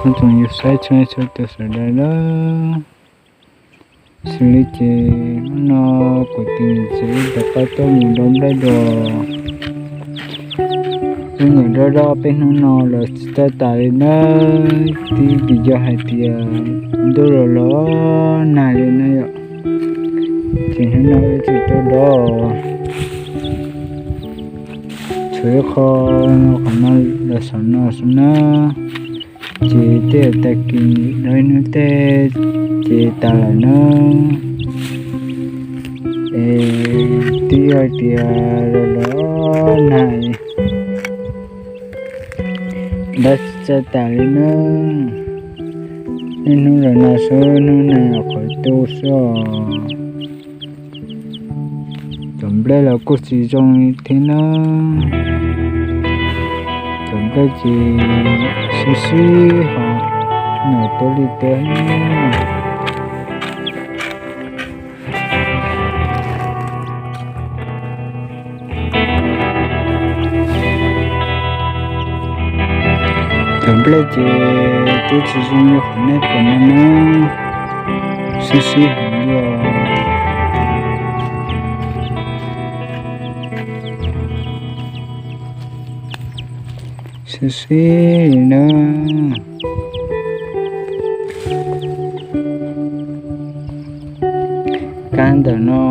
Tsoom yus saib txhua txhua tus sawv daws na, xws li ces hnub no kuv tus niam txiv wb rov qab tuaj mus dob nplej dua. Wb mus dob dob peb hnub no los tsis txawj tas li na, twb vim yog hais tias ntuj los los nag li na yom, ces hnub no wb tsis tuaj dob. Tshuav ib qho, qhov no los saum no xwb na, ces tej tag kis dob ib hnub tej ces tas lawm na. Es twb yog tias los los nag, dob tsis txawj tas li na. Niaj hnub los nag xwb, hnub nag qhov tu xwb os. Cov nplej los kuj tsis zoo li thiab na. Cov nplej ces sib sib hos, nyuam tuab li tuab. Cov nplej ces twb tsis zoo li qhov nej pom no na, sib sib heev li os. Sib sib li na. Kab ntawm no,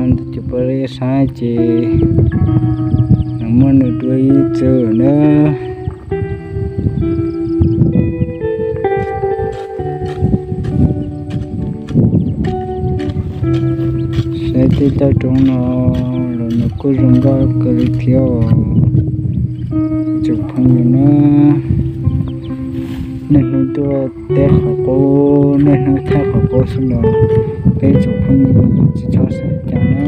ntawm cov paj liab sab ces nws muaj nws dua ib txwm na. Saib tej toj roob no los nws kuj zoo nkauj kawg li thiab os. Tsoom phooj ywg na, niaj hnub tuaj teb qhov qub, niaj hnub thaij qhov qub xwb los peb tsoom phooj ywg tsis txhob xav cas na.